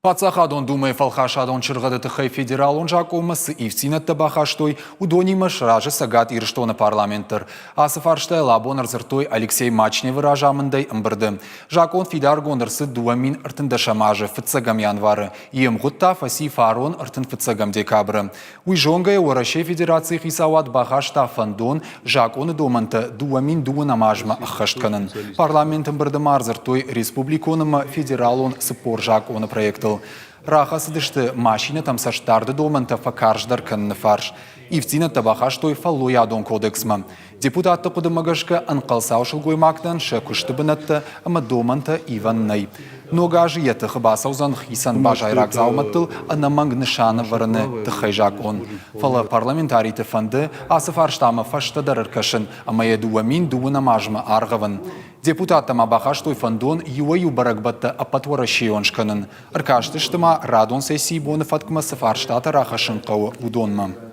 Паддзахадон Думӕйы фӕлхасадон чыргъӕды тыххӕй федералон закъонмӕ цы ивддзинӕдтӕ бахастой, уыдонимӕ сразы Цӕгат Ирыстоны парламент дӕр. Ацы фарстайыл абон ӕрдзырдтой Алексей Мачневы разамындӕй ӕмбырды. Закъон фидаргонд ӕрцыд 2013 азы фыццӕгӕм январы, йе мгъуыд та фӕци фарон 35 декабры. Уый зонгӕйӕ Уӕрӕсейы Федерацийы хицауад бахаста фӕндон закъоны домӕнтӕ 2002 азмӕ ӕххӕст кӕнын. Парламенты ӕмбырды ма ӕрдзырдтой республикон ӕмӕ федералон 40 закъоны проектыл. Рахӕцыдысты машинӕтӕм цӕстдарды домӕнтӕ фӕкарздӕр кӕныны фарс. Ивддзинӕдтӕ бахастой фӕллойадон кодексмӕ. Депутатты хъуыдымӕ гӕсгӕ, ӕнхъӕлцау сылгоймӕгтӕн сӕ куысты бынӕттӕ ӕмӕ домӕнтӕ ивӕн нӕй. Ног азы йӕ тыхы бацӕудзӕн хицӕн базайраг дзаумӕттыл ӕнӕмӕнг нысан ӕвӕрыны тыххӕй закъон. Фӕлӕ парламентариты фӕнды ацы фарстамӕ фӕстӕдӕр ӕркӕсын ӕмӕ йӕ 2002 азмӕ аргъӕвын. Депутаттӕ ма бахастой фӕндон иуӕй-иу бӕрӕгбӕттӕ ӕппӕтуӕрӕсейон скӕнын. Ӕркастысты ма радон сессийы боны фӕткмӕ цы фарстатӕ рахӕссын хъӕуы, уыдонмӕ.